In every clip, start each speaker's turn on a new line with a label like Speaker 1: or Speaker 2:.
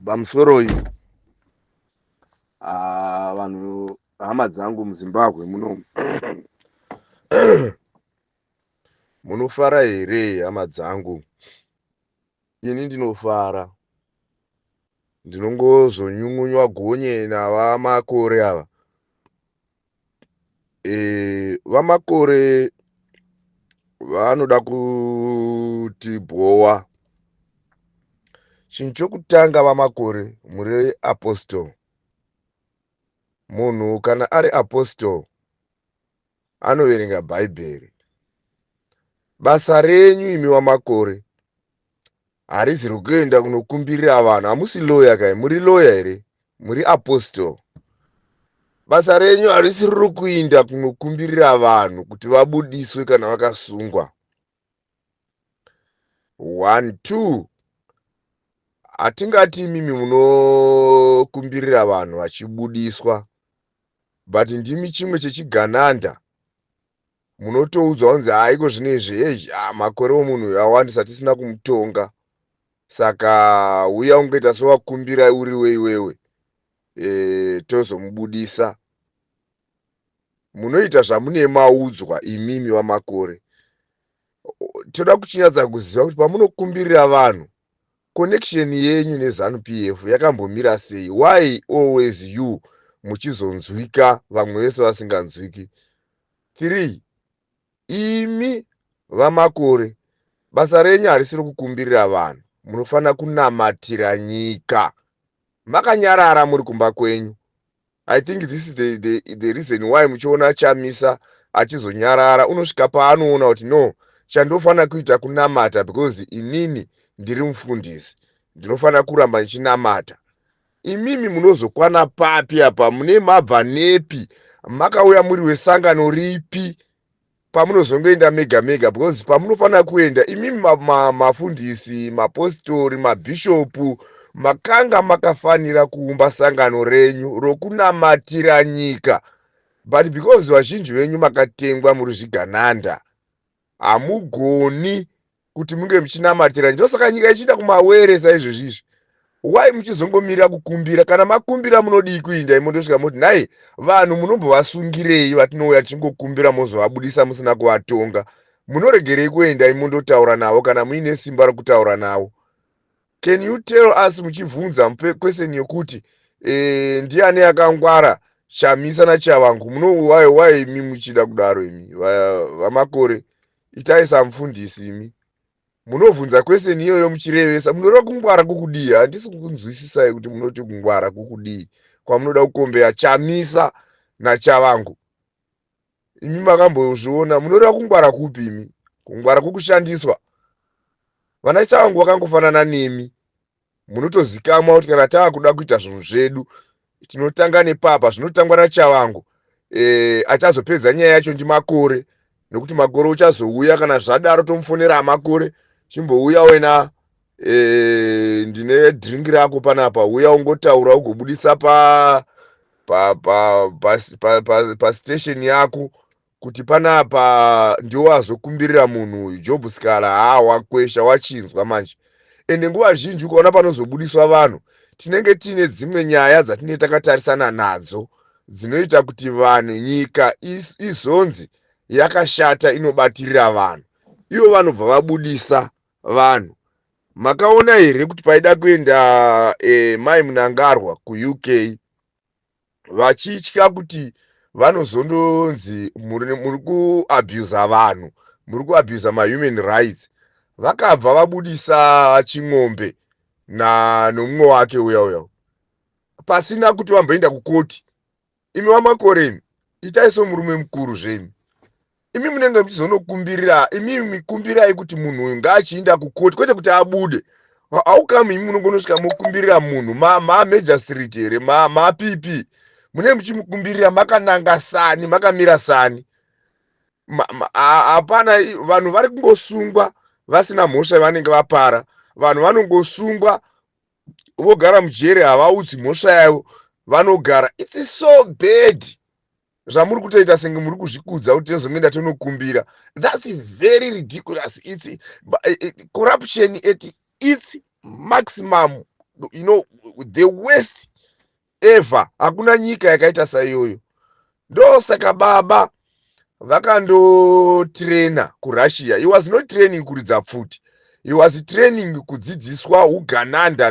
Speaker 1: Pamusoroi vanhu hama dzangu muZimbabwe muno munofara here hama dzangu? Ini ndinofara, ndinongozonyungunywa gonye navaMakore ava. VaMakore vanoda kutibhowa. Chinhu chokutanga VaMakore muri apostle. Munhu kana ari apostle anoverenga Bhaibheri. Basa renyu imi VaMakore harizi rokuenda kunokumbirira vanhu. Hamusi lawyer kai? Muri lawyer here? Muri apostle. Basa renyu harisi rokuinda kunokumbirira vanhu kuti vabudiswe kana vakasungwa. 1 2 hatingati imimi munokumbirira vanhu vachibudiswa, but ndimi chimwe chechigananda munotoudzwa kunzi haiko zvino izvi, hei, makore omunhu uyu awandisa tisina kumutonga, saka uya ungoita sewakumbira uriwe iwewe, tozomubudisa. Munoita zvamune maudzwa imimi VaMakore. Toda kuchinyatsa kuziva kuti pamunokumbirira vanhu, connection yenyu neZANU PF yakambomira sei? Why always you muchizonzwika vamwe vese vasinganzwiki? 3 imi VaMakore, basa renyu harisi rokukumbirira vanhu. Munofanira kunamatira nyika makanyarara muri kumba kwenyu. I think this is the reason why muchiona Chamisa achizonyarara. Unosvika paanoona kuti no, chandofanira kuita kunamata, because inini ndiri mufundisi, ndinofanira kuramba ndichinamata. Imimi munozokwana papi apa? Mune mabva nepi? Makauya muri wesangano ripi pamunozongoenda mega mega? Because pamunofanira kuenda imimi mafundisi, mapostori, mabhishopu, makanga makafanira kuumba sangano renyu rokunamatira nyika, but because vazhinji venyu makatengwa, muri zvigananda, hamugoni kuti munge muchinamatira. Ndosaka nyika ichiita kumawere saizvozvi izvi. Why muchizongomirira kukumbira? Kana makumbira, munodii kuinda imondosvika moti, "Nhai vanhu, munombovasungirei vatinouya tichingokumbira, mozovabudisa musina kuvatonga?" Munoregerei kuenda imondotaura navo kana muine simba rokutaura navo? Can you tell us, muchibvunza question yokuti ndiani akangwara, Chamisa naTshabangu? Muno why imi muchida kudaro? Imi VaMakore, itai samufundisi. Imi munovhunza question iyoyo muchirevesa, munoda kungwara kukudii? Handisi kunzwisisai kuti munoti kungwara kukudii kwamunoda kukombeya Chamisa naTshabangu. Imi makambozviona? Munoreva kungwara kupi imi? Kungwara kukushandiswa? Vana Tshabangu vakangofanana nemi. Munotozikamwa kuti kana taakuda kuita zvinhu zvedu, tinotanga nepapa zvinotangwa naTshabangu. Achazopedza nyaya yacho ndiMakore, nekuti Makore uchazouya. Kana zvadaro, tomufonera, "Amakore, chimbouya wena, ndine drink rako panapa, uya ungotaura, ugobudisa pa pastation pa, pa, pa, pa yako kuti panapa ndiwo azokumbirira munhu uyu Job Sikhala." Ha, wakwesha, wachinzwa manje. Ende nguva zhinji ukaona panozobudiswa vanhu, tinenge tiine dzimwe nyaya dzatinenge takatarisana nadzo dzinoita kuti vanhu, nyika izonzi yakashata, inobatirira vanhu. Ivo vanobva vabudisa vanhu. Makaona here kuti paida kuenda Mai Mnangagwa kuUK, vachitya kuti vanozondonzi muri kuabusa vanhu, muri kuabusa mahuman rights, vakabva vabudisa Ching'ombe nomumwe wake uya uya pasina kuti vamboenda kukoti? Imi VaMakore imi, itai somurume mukuru zvemi. Imi munenge muchizonokumbirira, imi mikumbirai kuti munhu uyu ngaachiinda kukoti, kwete kuti abude. Aukamu imi munongonosvika mokumbirira munhu mamagistrate here, mapp? Munenge muchimukumbirira makananga sani, makamira sani? Hapana. Vanhu vari kungosungwa vasina mhosva yavanenge vapara. Vanhu vanongosungwa, vogara mujere, havaudzi mhosva yavo, vanogara. It's so bad zvamuri kutoita, senge muri kuzvikudza kuti tinozongoenda tonokumbira. That's very ridiculous. It's corruption at its maximum. The worst ever. Hakuna nyika yakaita saiyoyo. Ndosaka baba vakandotraina kuRussia. He was not training kuridza pfuti, he was training kudzidziswa ugananda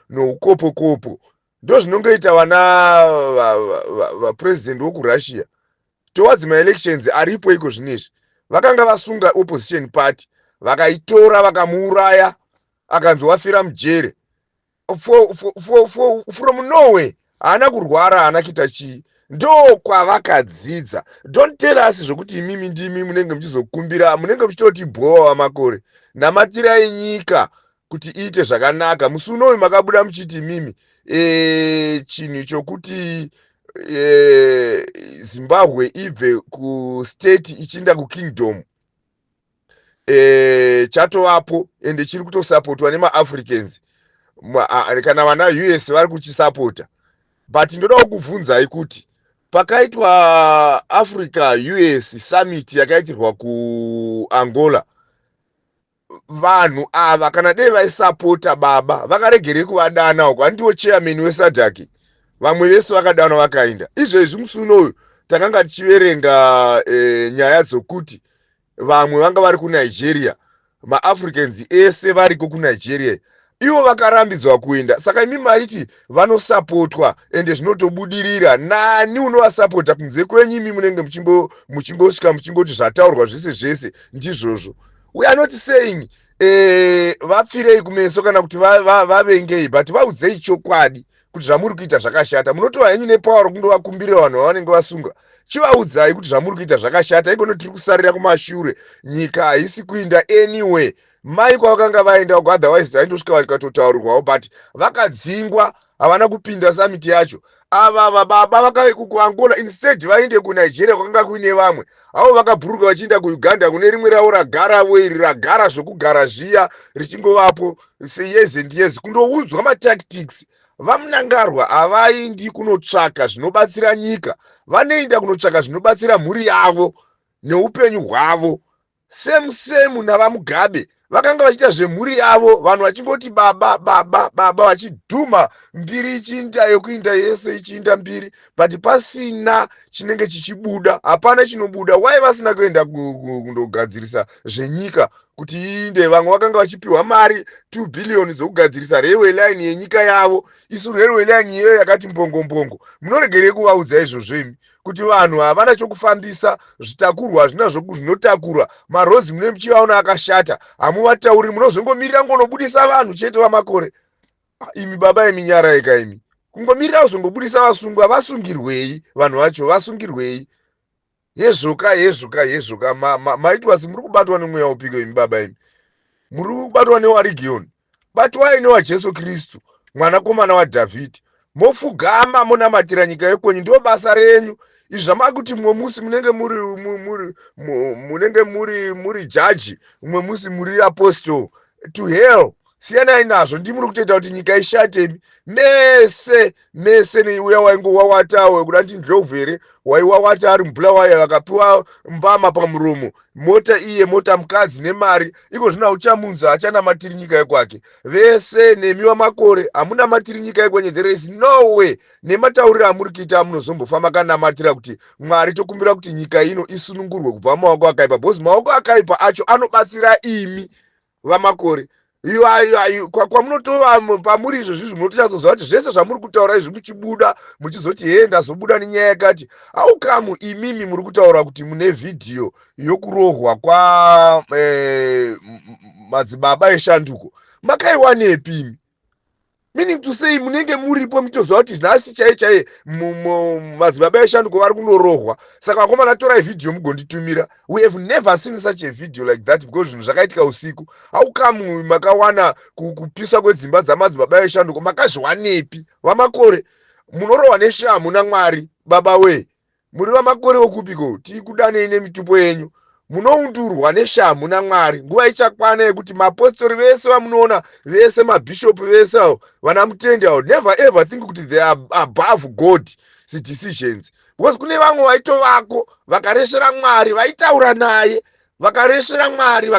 Speaker 1: noukopokopo. Ndo zvinongoita vana vapurezidendi vokuRussia towards maelections aripo iko zvinezvi. Vakanga vasunga opposition party, vakaitora, vakamuuraya, akanzi wafira mujere from nowhere. Haana kurwara, haana kuita chii. Ndo kwavakadzidza. Don't tell us zvokuti imimi ndimi munenge muchizokumbira, munenge muchitoti bhowa. VaMakore, namatirai nyika kuti iite zvakanaka. Musi unoyu makabuda muchiti imimi chinhu chokuti Zimbabwe ibve kustate ichiinda kukingdom chatovapo, ende chiri kutosapotwa nemaAfricans, kana vana US vari kuchisapota. But ndoda kukubvunzai kuti pakaitwa Africa US summit yakaitirwa kuAngola, vanhu ava kana dei vaisapota baba, vakaregerei kuvadana uko? Handiwo chairman weSADC, vamwe vese vakadanwa vakaenda. Izvezvi musi unoyu takanga tichiverenga nyaya dzokuti vamwe vanga vari kuNigeria, maAfricans ese variko kuNigeria, ivo vakarambidzwa kuenda. Saka imi maiti vanosapotwa, ende zvinotobudirira. Nani unovasapota kunze kwenyu imi munenge muchingosvika muchingoti zvataurwa zvese zvese ndizvozvo? We are not saying vapfirei kumeso kana kuti vavengei, but vaudzei chokwadi kuti zvamuri kuita zvakashata. Munotova henyu nepower rokundovakumbirira vanhu vavanenge vasunga. Chivaudzai kuti zvamuri kuita zvakashata. Ikono tiri kusarira kumashure, nyika haisi kuinda anyway. Mai kwavakanga vaenda uko, otherwise vaindosvika vakatotaurirwawo, but vakadzingwa, havana kupinda summit yacho. Ava vababa vakave kuAngola, instead vaende kuNigeria kwakanga kuine vamwe avo, vakabhuruka vachienda kuUganda kune rimwe ravo ragaravo iri, ragara zvokugara zviya, richingovapo seyears and years, kundoudzwa matactics. VaMnangagwa havaindi kunotsvaka zvinobatsira nyika, vanoenda kunotsvaka zvinobatsira mhuri yavo neupenyu hwavo. Same same navaMugabe, vakanga vachiita zvemhuri yavo, vanhu vachingoti baba, baba, baba, vachidhuma mbiri ichiinda yokuinda yese ichiinda mbiri, but pasina chinenge chichibuda, hapana chinobuda. Wai vasina kuenda kundogadzirisa zvenyika kuti iinde? Vamwe vakanga vachipiwa mari 2 billion dzokugadzirisa railway line yenyika yavo. Isu railway line iyoyo yakati mbongombongo. Munoregerei kuvaudza izvozvo imi kuti vanhu havana chokufambisa, zvitakurwa hazvina zvinotakura, maroads mune muchivaona akashata, hamuvatauri? Munozongomirira ngonobudisa vanhu chete. VaMakore, imi baba imi, nyaraika imi. Kungomirira kuzongobudisa vasungwa, vasungirwei? Vanhu vacho vasungirwei? Hezvoka, hezvoka, hezvoka. Maitwa si muri kubatwa nemweya upiko imi baba imi? Muri kubatwa newaregion, batwai newaJesu Kristu, mwanakomana waDhavhidhi. Mofugama, monamatira nyika yekwenyu, ndo basa renyu. Izvi zvamakuti mumwe musi munenge muri munenge muri jaji, mumwe musi muri apostle, to hell, siyanai nazvo. Ndimuri kutoita kuti nyika ishatemi mese mese. Neuya waingowawatawo kuda ndi Ndlovu here, waiwawata ari muBulawayo, akapiwa mbama pamuromo, mota iye, mota mukadzi nemari. Iko zvino hauchamunza, achanamatiri nyika yekwake. Vese nemi waMakore hamunamatiri nyika yekwenye. There is no way nematauriro amuri kuita munozombofamba kanamatira kuti Mwari, tokumbira kuti nyika ino isunungurwe kubva mumaoko akaipa, because maoko akaipa acho anobatsira imi vaMakore. Kwamunotova pamuri izvozvizvi, munotonyatsoziva kuti zvese zvamuri kutaura izvi, muchibuda muchizoti hee, ndazobuda nenyaya yakati aukamu. Imimi muri kutaura kuti mune vhidhiyo yokurohwa kwa madzibaba eshanduko, makaiwanepi imi? Meaning to say munenge muripo muchitoziva kuti nhasi chai chai madzibaba eshanduko vari kundorohwa, saka vakomana torai vhidhiyo mugonditumira. We have never seen such a video like that, because zvinhu zvakaitika usiku. Aukamu makawana kupiswa kwedzimba dzamadzibaba eshanduko, makazviwanepi? VaMakore, munorohwa neshamu naMwari. Baba wee, muri vaMakore wokupiko? Tikudanei nemitupo yenyu. Munoundurwa neshamhu naMwari. Nguva ichakwana yekuti mapostori vese vamunoona vese, mabhishopu vese avo, vana mutendi avo, never ever think kuti they are above God's decisions, because kune vamwe vaitovako vakaresvera Mwari, vaitaura naye, vakaresvera Mwari,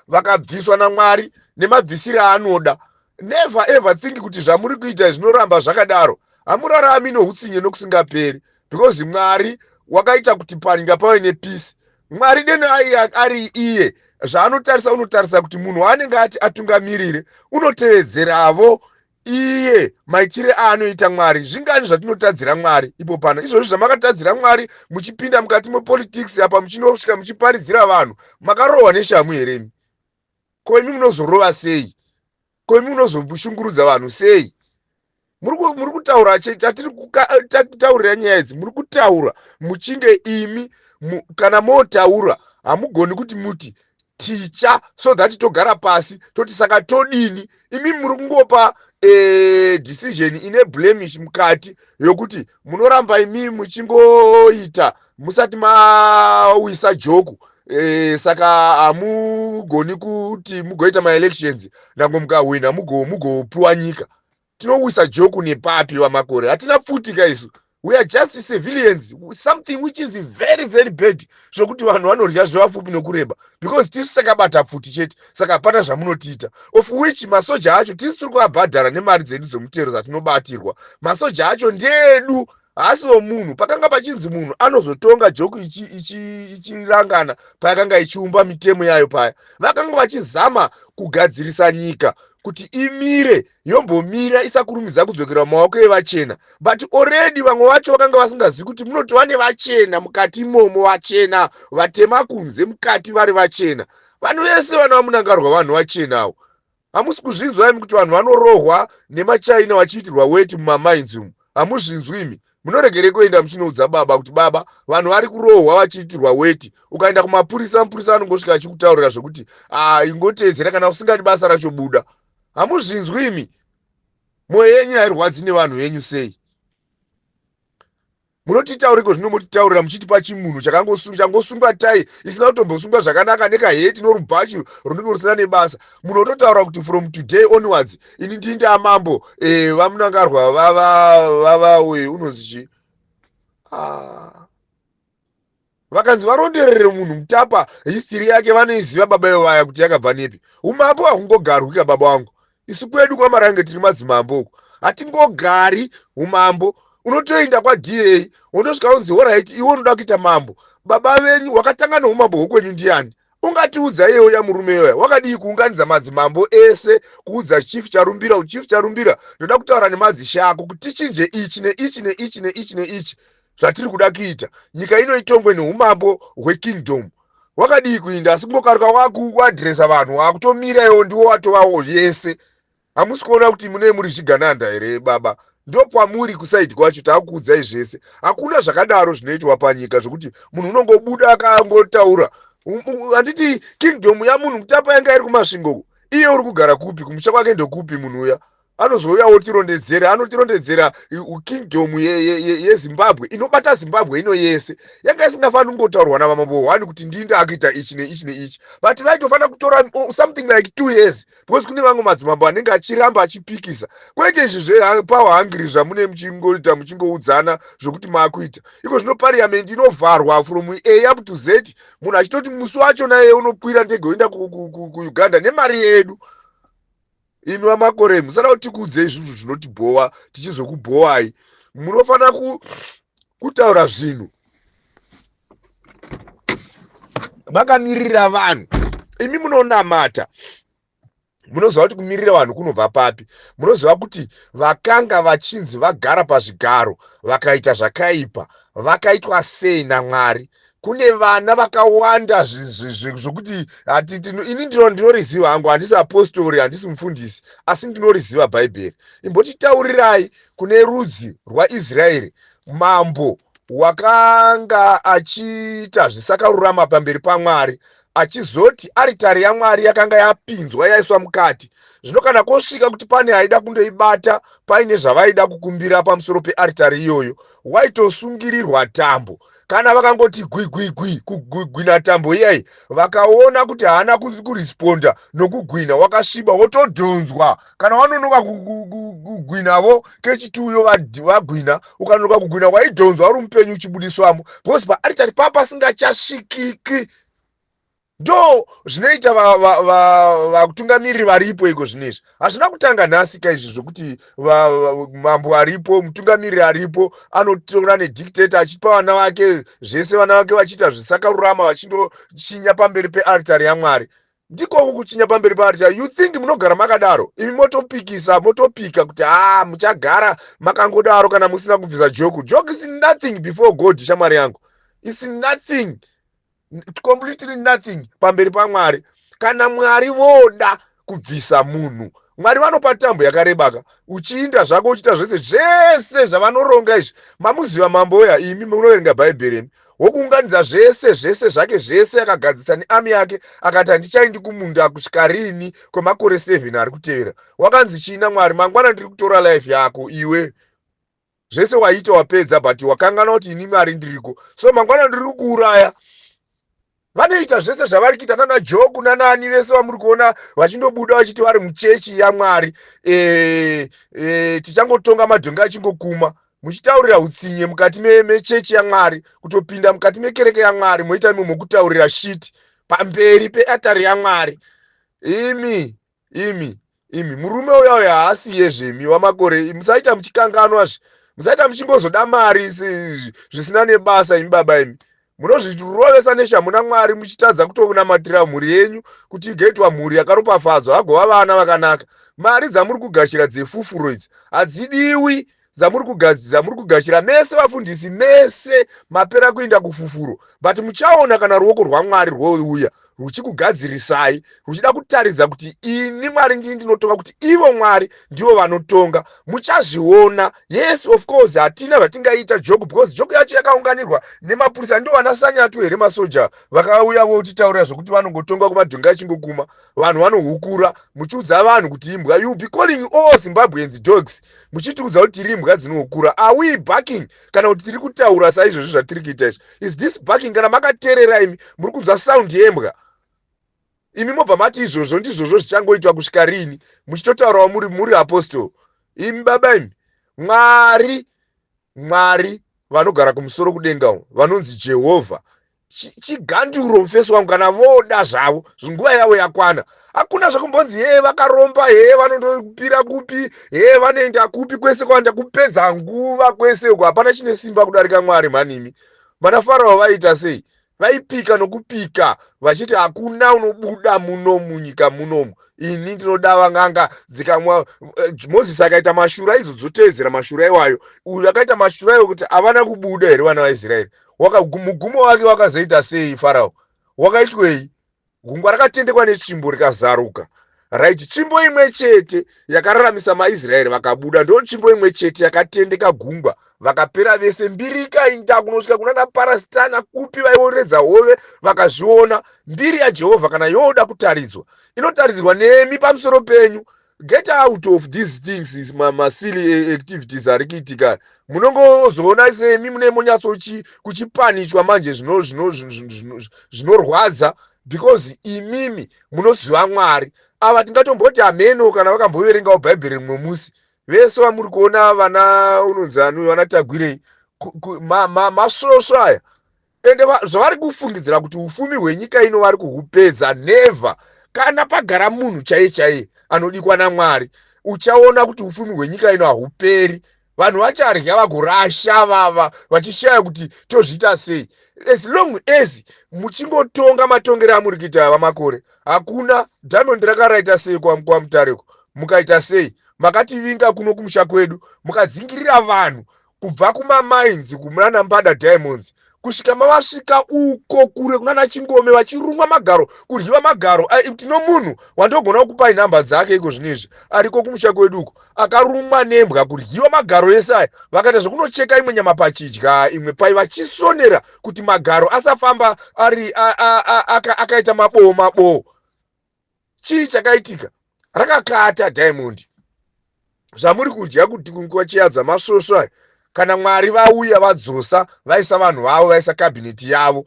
Speaker 1: vakabviswa namwari nemabvisiro aanoda. Never ever think kuti zvamuri kuita zvinoramba zvakadaro. Hamurarami noutsinye nokusingaperi, because Mwari wakaita kuti panyika pave nepeace. Mwari deno ari iye zvaanotarisa, unotarisa kuti munhu waanenge ati atungamirire unotevedzeravo iye maitire aanoita Mwari. Zvingani zvatinotadzira Mwari ipo pano izvozvi zvamakatadzira Mwari muchipinda mukati mepolitics apa, muchinosvika muchiparidzira vanhu, makarohwa neshamu here imi? Ko imi munozorova sei? Ko imi munozoshungurudza vanhu sei? Muri kutaura, chatiri kutaurira nyaya idzi, muri kutaura muchinge imi kana motaura hamugoni kuti muti ticha so that togara pasi toti saka todini. Imi muri kungopa decision ine blemish mukati yokuti munoramba imi muchingoita musati mawisa joku. Saka hamugoni kuti mugoita maelections, ndango mukahwina mugopiwa nyika. Tinowisa joku nepapi, vaMakore? Hatina pfuti ka isu. We are just civilians, something which is very very bad, zvokuti vanhu vanorya zvevapfupi nokureba, because tisu takabata pfuti chete. Saka hapana zvamunotiita, of which masoja acho tisu tiri kuabhadhara nemari dzedu dzomutero dzatinobatirwa. Masoja acho ndeedu, haasi womunhu. Pakanga pachinzi munhu anozotonga joku ichirangana payakanga ichiumba mitemo yayo, paya vakanga vachizama kugadzirisa nyika kuti imire, yombomira, isakurumidza kudzokera mumaoko evachena. But already vamwe vacho vakanga vasingazivi kuti munotova nevachena mukati imomo, vachena vatema kunze, mukati vari vachena. Vanhu vese vana vaMunangarwa vanhu vachenawo. Hamusi kuzvinzwa imi kuti vanhu vanorohwa nemaChina vachiitirwa weti mumamines umu? Hamuzvinzwi imi? Munoregerei kuenda muchinoudza baba kuti baba, vanhu vari kurohwa vachiitirwa weti? Ukaenda kumapurisa, mapurisa anongosvika achikutaurira zvokuti ingoteedzera, kana usingadi basa racho buda. Hamuzvinzwi imi? Mwoyo yenyu hairwadzi nevanhu venyu sei? Munotitauriko zvino? Motitaurira muchitipa chimunhu changosungwa tai isina kutombosungwa zvakanaka, nekaheti norubhachi runenge rusina nebasa. Munhu ototaura kuti from today onwards ini ndini amambo. VaMunangarwa vava uyu unonzi chi ah. Vakanzi varonderere munhu Mutapa, history yake vanoiziva baba vaya kuti yakabva nepi. Umambo hahungogarwi ka, baba vangu. Isu kwedu kwaMarange tiri madzimambo uku, hatingogari umambo. Unotoenda kwaDA, wondosvika unzi, "Alright, iwe unoda kuita mambo, baba venyu wakatanga neumambo hwokwenyu ndiani?" Ungatiudza iyewo ya murume iyoya wakadii kuunganidza madzimambo ese, kuudza Chief Charumbira, "Chief Charumbira, ndoda kutaura nemadzishe ako kuti tichinje ichi neichi neichi neichi neichi zvatiri kuda kuita, nyika ino itongwe neumambo hwekingdom"? Wakadii kuinda? Asi kungokaruka wakuadhiresa vanhu, wakutomira iwo ndiwo watovawo yese. Hamusi kuona kuti munee muri zvigananda here, baba? Ndokwamuri kuside kwacho taakuudzai zvese. Hakuna zvakadaro zvinoitwa panyika zvokuti munhu unongobuda akangotaura. Handiti kingdom yamunhu Mutapa yanga iri kuMasvingo? Iye uri kugara kupi? Kumusha kwake ndokupi? Munhu uya anozouya otirondedzera, anotirondedzera kingdom yeZimbabwe inobata Zimbabwe ino yese. Yanga isingafaniri kungotaurwa navamambo one kuti ndini akuita ichi neichi neichi, but vaitofanira kutora something like 2 years, because kune vamwe madzimambo anenge achiramba achipikisa. Kwete izvi zvepower hungry zvamune muchingoita, muchingoudzana zvokuti maakuita iko zvino. Parliament inovharwa from A up to Z, munhu achitoti musi wacho naye unokwira ndege oenda kuUganda nemari yedu. Imi vaMakore, musada kuti tikuudzei zvinhu zvinotibhowa, tichizokubhowai. Munofanira kutaura zvinhu makamirira vanhu. Imi munonamata, munoziva kuti kumirira vanhu kunobva papi. Munoziva kuti vakanga vachinzi vagara pazvigaro vakaita zvakaipa vakaitwa sei naMwari. Kune vana vakawanda zvokuti ini ndinoriziva hangu. Handisi apostori, handisi mufundisi, asi ndinoriziva Bhaibheri. Imbotitaurirai kune rudzi rwaIsraeri, mambo wakanga achiita zvisakarurama pamberi paMwari, achizoti aritari yaMwari yakanga yapinzwa, yaiswa mukati. Zvino kana kwosvika kuti pane aida kundoibata, paine zvavaida kukumbira pamusoro pearitari iyoyo, waitosungirirwa tambo. Kana vakangoti gwigwigwi kugwina tambo iyai, vakaona kuti haana kuresponda nokugwina, wakasviba, wotodhonzwa. Kana wanonoka kugwinavo kechituyo, vagwina, ukanonoka kugwina, waidhonzwa uri mupenyu uchibudiswamo, because paaritari paa pasingachasvikiki. Ndo zvinoita vatungamiriri varipo iko zvino izvi. Hazvina kutanga nhasi ka izvi zvokuti mambo aripo, mutungamiriri aripo anotora nedictator achipa vana vake zvese, vana vake vachiita zvisakarurama, vachindochinya pamberi pearitari yaMwari. Ndikoku kuchinya pamberi pearitari. You think munogara makadaro imi? Motopikisa, motopika kuti ha, muchagara makangodaro kana musina kubvisa joku. Joke is nothing before God, shamwari yangu. Is nothing, completely nothing pamberi paMwari. Kana Mwari voda kubvisa munhu, Mwari vanopa tambo yakarebaka. Uchiinda zvako, uchiita zvese zvese zvavanoronga izvi. Mamuziva mambo uya imi, munoverenga Bhaibheri imi, wokuunganidza zvese zvese zvake zvese, akagadzisa nearmy yake, akati, "Handichaendi kumunda kusvika rini?" Kwemakore 7 ari kutevera. Wakanzi chii naMwari? "Mangwana ndiri kutora life yako iwe. Zvese waita wapedza, but wakanganwa kuti ini Mwari ndiriko, so mangwana ndiri kukuuraya." Vanoita zvese zvavari kuita nana Joku nanani vese vamuri kuona vachindobuda vachiti vari muchechi yaMwari. Tichangotonga madhongi achingokuma, muchitaurira utsinye mukati mechechi yaMwari, kutopinda mukati mekereke yaMwari, moita imo mokutaurira shit pamberi peatari yaMwari. Imi, imi, imi, murume uya uya haasiye zvemi wamakore. Musaita muchikanganwazve, musaita muchingozoda mari zvisina nebasa. Imi baba imi, munozvirovesa neshamuna Mwari, muchitadza kutonamatira mhuri yenyu kuti igoitwa mhuri yakaropafadzwa, vagova vana vakanaka. Mari dzamuri kugashira dzefufuro idzi hadzidiwi, dzamuri kugashira mese vafundisi mese mapera kuenda kufufuro. But muchaona kana ruoko rwaMwari rwouya ruchikugadzirisai, ruchida kutaridza kuti ini Mwari ndini ndinotonga, kuti ivo Mwari ndivo vanotonga. Muchazviona. Yes, of course, hatina zvatingaita joke, because joke yacho yakaunganirwa nemapurisa. Ndo vana Sanyatu here, masoja vakauya votitaurira zvokuti vanongotonga kumadhongi achingokuma, vanhu vanohukura, muchiudza vanhu kuti imbwa. You be calling all Zimbabweans dogs, muchitiudza kuti tiri imbwa dzinohukura. Are we barking kana kuti tiri kutaura saizvozvi zvatiri kuita izvi? Is this barking? Kana makateerera imi, muri kunzwa sound yembwa imi, mobva mati izvozvo ndizvozvo zvichangoitwa kusvika rini, muchitotaurawo muri apostle imi baba imi. Mwari, Mwari vanogara kumusoro kudenga umu, vanonzi Jehovha, chiganduro mufesi wangu. Kana voda zvavo, nguva yavo yakwana, hakuna zvekumbonzi hee vakaromba, hee vanondopira kupi, hee vanoenda kupi. Kwese kwanda kupedza nguva kwese uko, hapana chine simba kudarika Mwari mhanimi. Vana Farao vaita sei? Vaipika nokupika vachiti hakuna unobuda muno munyika munomu, ini ndinodava n'anga dzikamwa. Mozisi akaita mashura, idzo dzoteedzera mashura iwayo. Uyu akaita mashura iwo kuti havana kubuda here vana vaIsraeri? Mugumo wake wakazoita sei? Farao wakaitwei? Gungwa rakatendekwa netsvimbo rikazaruka, right? Tsvimbo imwe chete yakararamisa maIsraeri vakabuda, ndo tsvimbo imwe chete yakatendeka gungwa, vakapera vese. Mbiri ikainda kunosvika kuna naParasitana kupi, vaioredza hove vakazviona. Mbiri yaJehovha kana yoda kutaridzwa, inotaridzwa nemi pamusoro penyu. Get out of these things, masilly activities ari kuitika. Munongozoona semi mune monyatsokuchipanishwa manje zvinorwadza, because imimi munoziva Mwari. Ava tingatomboti hameno kana vakamboverengawo Bhaibheri rimwe musi. Vese vamuri kuona, vana unonzi ani, vana Tagwirei, masvosvo aya. Ende zvavari kufungidzira kuti ufumi hwenyika ino vari kuhupedza, never. Kana pagara munhu chaiye chaiye anodikwa naMwari, uchaona kuti ufumi hwenyika ino hahuperi. Vanhu vacharya vagorasha, vava vachishaya kuti tozviita sei. As long as muchingotonga matongero amuri kuita vamakore, hakuna diamond rakaraita sei kwaMutareko, mukaita sei, makativinga kuno kumusha kwedu, mukadzingirira vanhu kubva kumamines kunana Mbada Diamonds kusvika mavasvika uko kure kunana Chingome, vachirumwa magaro, kudyiwa magaro. Tino munhu wandogona kukupai nhamba dzake iko zvino izvi, ariko kumusha kwedu uko, akarumwa nembwa, kudyiwa magaro ese aya. Vakaita zvekunocheka imwe nyama pachidya, imwe pai, vachisonera kuti magaro asafamba ari akaita maboo maboo. Chii chakaitika? Rakakata diamond. Zvamuri kudya kuti kwachiyadza masvosvo aya, kana Mwari vauya vadzosa, vaisa vanhu vavo, vaisa kabhineti yavo,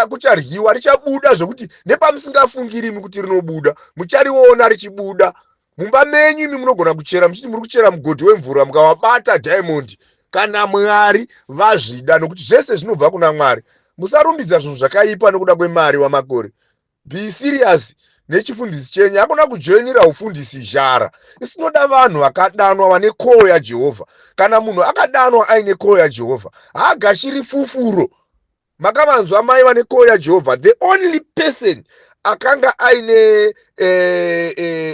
Speaker 1: kucharyiwa, richabuda zvokuti nepamusingafungirimi kuti rinobuda, muchariona richibuda mumba menyu. Imi munogona kuchera muchiti muri kuchera mugodhi wemvura, mukavabata diamond, kana Mwari vazvida, nokuti zvese zvinobva kuna Mwari. Musarumbidza zvinhu zvakaipa nokuda kwemari wamakore. Be serious nechifundisi chenyu. Hakuna kujoinira ufundisi zhara. Isinoda vanhu vakadanwa vane call yaJehovha. Kana munhu akadanwa aine call yaJehovha, haagashiri fufuro. Makavanzwa mai vane call yaJehovha. The only person akanga aine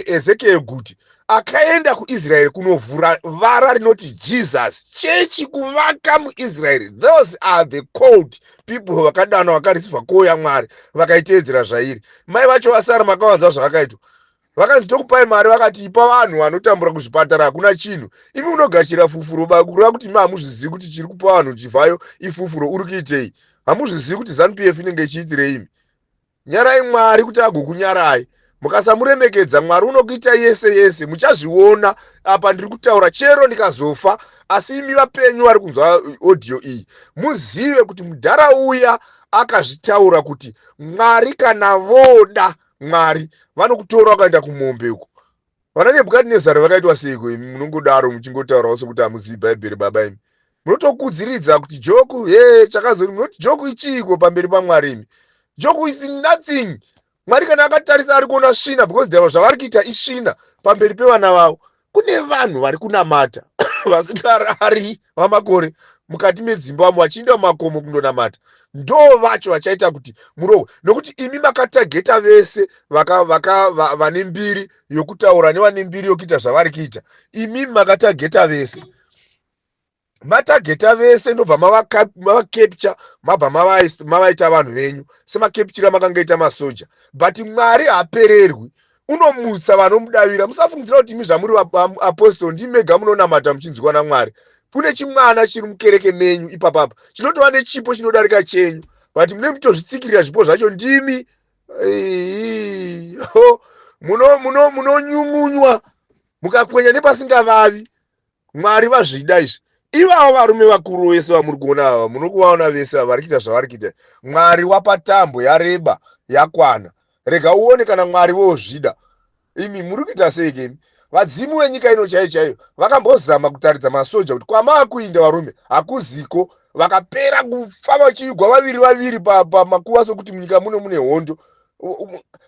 Speaker 1: Ezekiel Guti akaenda kuIsraeri kunovhura vara rinoti Jesus chechi kuvaka muIsraeri. Those are the called people vakadanwa, vakareceiva call yaMwari, vakaiteedzera zvairi. Mai vacho vasara, makavanzwa zvavakaitwa. Vakanzi tokupai mari, vakati ipa vanhu vanotambura kuzvipatara, hakuna chinhu. Imi unogashira fufuro, kureva kuti imi hamuzvizivi kuti chiri kupa vanhu chivhayo ifufuro. Uri kuitei? Hamuzvizivi kuti ZANU PF inenge ichiitirei imi? Nyarai Mwari kuti agokunyarai. Mukasamuremekedza Mwari unokuita yese yese, muchazviona. Apa ndiri kutaura chero ndikazofa, asi imi vapenyu vari kunzwa audio iyi, muzive kuti mudhara uya akazvitaura kuti Mwari kana voda, Mwari vanokutora vakaenda kumombe uko. Vana Nebhukadhinezari vakaitwa seiko? Imi munongodaro muchingotaurawo sokuti hamuzivi Bhaibheri. Baba imi munotokudziridza kuti joku he chakazoni, munoti joku ichiiko pamberi paMwari? Imi, joku is nothing. Mwari kana akatarisa ari kuona svina, because zvavari kuita isvina pamberi pevana vavo. Kune vanhu vari kunamata vasingarari vamakore mukati medzimba, vamwe vachiinda mumakomo kundonamata. Ndo vacho vachaita kuti murohwe, nokuti imi makatargeta vese vane mbiri yokutaura nevane mbiri yokuita zvavari kuita. Imimi makatargeta vese, matargeta vese, ndobva mavacapture, mabva mavaita vanhu venyu semacapturira makangaita masoja. But Mwari hapererwi, unomutsa vanomudavira. Musafungidzira kuti imi zvamuri apostle ndimega munonamata muchinzwa naMwari. Kune chimwana chiri mukereke menyu ipapapa chinotova nechipo chinodarika chenyu, but mune mutozvitsikirira zvipo zvacho. Ndimi munonyumunywa mukakwenya nepasingavavi. Mwari vazvida izvi. Ivavo varume vakuru vese vamuri kuona ava, munokuvaona vese ava vari kuita zvavari kuita, Mwari wapa tambo yareba yakwana. Rega uone kana Mwari vozvida. Imi muri kuita sei kemi? Vadzimu venyika ino chaiyo chaiyo vakambozama kutaridza masoja kuti kwamaakuinda varume hakuziko. Vakapera kufa vachigwa vaviri vaviri pamakuva, sokuti munyika muno mune hondo.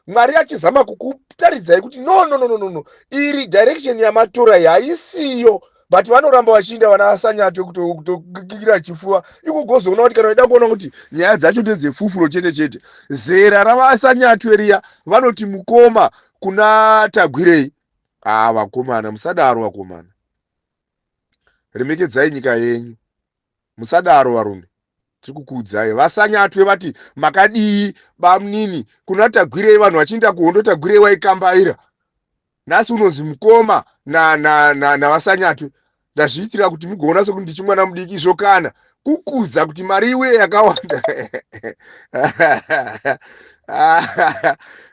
Speaker 1: Mwari achizama kukutaridzai kuti no, no, no, no, no, iri direction yamatora iyi haisiyo, but vanoramba vachiinda. Vana asanyatwe kutokikira chifuva iko gozoona kuti kana vaida kuona kuti nyaya dzacho ndedzefufuro chete chete, zera ravasanyatwe riya vanoti mukoma kuna Tagwirei. Ah, vakomana, musadaro. Vakomana, remekedzai nyika yenyu, musadaro. Varume, tiri kukuudzai, vasanyatwe vati makadii bamunini kuna Tagwirei, vanhu vachiinda kuhondo. Tagwirei waikambaira, nhasi unonzi mukoma navasanyatwe. Ndazviitira kuti mugoona sokuti ndichimwana mudiki izvo, kana kukudza kuti mari iwe yakawanda.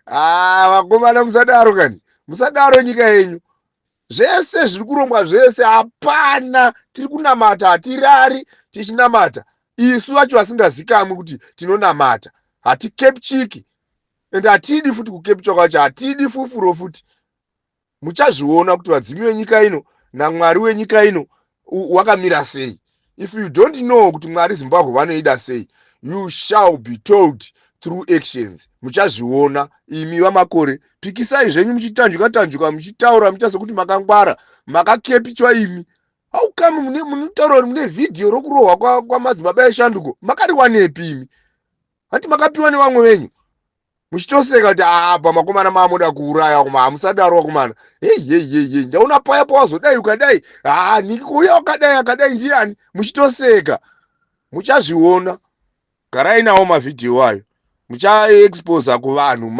Speaker 1: Ah, vakomana, musadaro kani, musadaro nyika yenyu. Zvese zviri kurongwa zvese hapana. Tiri kunamata, hatirari tichinamata. Isu vacho vasingazikamwi kuti tinonamata, haticaptureki and hatidi futi kucapture kwacho, hatidi fufuro futi. Muchazviona kuti vadzimu venyika ino naMwari wenyika ino wakamira sei. If you don't know kuti Mwari Zimbabwe vanoida sei, you shall be told through actions. Muchazviona imi vamakore. Pikisai zvenyu muchitanjuka tanjuka, muchitaura muchiita sekuti makangwara, makacapturwa imi. Aukami munotaura kuti mune vhidhiyo rokurohwa kwamadzibaba eshanduko, makariwanepi imi? Hati makapiwa nevamwe venyu, muchitoseka kuti apa makomana maamuda kuuraya. Kuma hamusadaro vakomana. Hei hei hei hei, ndaona paya pawazodai ukadai, ha niki kuuya wakadai akadai ndiani, muchitoseka. Muchazviona, garai nawo mavhidhiyo ayo, muchaexposa kuvanhu.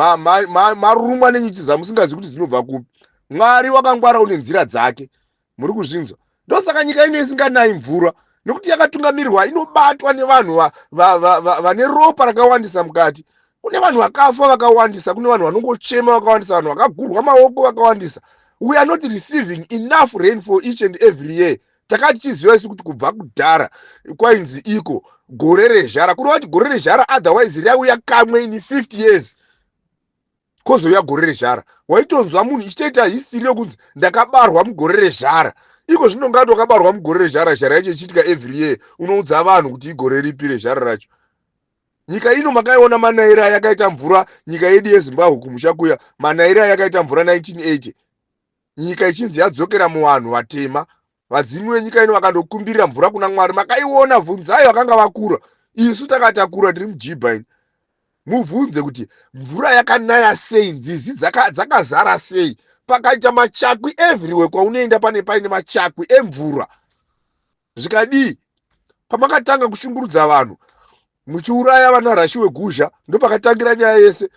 Speaker 1: Marumwa nenyuchi dzamusingazivi kuti dzinobva kupi. Mwari wakangwara, une nzira dzake. Muri kuzvinzwa? Ndosaka nyika ino isinganayi mvura, nekuti yakatungamirirwa, inobatwa nevanhu vane ropa rakawandisa mukati. Kune vanhu vakafa vakawandisa, kune vanhu vanongochema vakawandisa, vanhu vakagurwa maoko vakawandisa. We are not receiving enough rain for each and every year. Takati tichiziva isu kuti kubva kudhara kwainzi iko gore rezhara, kureva kuti gore rezhara otherwise rauya kamwe in 50 years, kwozouya gore rezhara. Waitonzwa munhu ichitoita history yokunzi ndakabarwa mugore rezhara. Iko zvino ngati wakabarwa mugore rezhara, zhara yacho ichiitika every year, unoudza vanhu kuti igore ripi rezhara racho? Nyika ino makaiona manaira yakaita mvura, nyika yedu yeZimbabwe kumusha kuya, manaira yakaita mvura 1980, nyika ichinzi yadzokera muvanhu vatema. Vadzimu venyika ino vakandokumbirira mvura kuna Mwari, makaiona. Bvunzai vakanga vakura, isu takatakura tiri mujibha ini. Mubvunze kuti mvura yakanaya sei, nzizi dzakazara sei, pakaita machakwi everywhere kwaunoenda, pane paine machakwi emvura. Zvikadii pamakatanga kushungurudza vanhu muchiuraya vana Rashiwe Guzha? Ndopakatangira nyaya yese.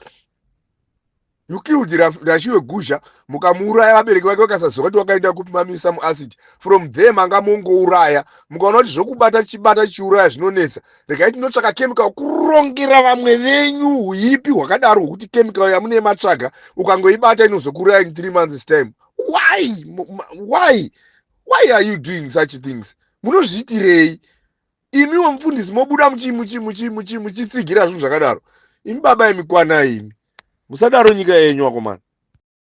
Speaker 1: You killed Rashiwe Guzha, mukamuuraya, vabereki vake vakasaziva kuti wakaenda kumamisa muacid. From there manga mongouraya, mukaona kuti zvokubata chibata chiuraya zvinonetsa, regai tinotsvaka chemical kurongera vamwe venyu. Uipi hwakadaro hwekuti chemical yamune matsvaga ukangoibata inozokuuraya in 3 months time. Why? Why? Why are you doing such things? Munozviitirei imiwo mufundisi, mobuda muchitsigira zvinhu zvakadaro? Imi baba, imi, kwanai imi, musadaro nyika yenyu, vakomana.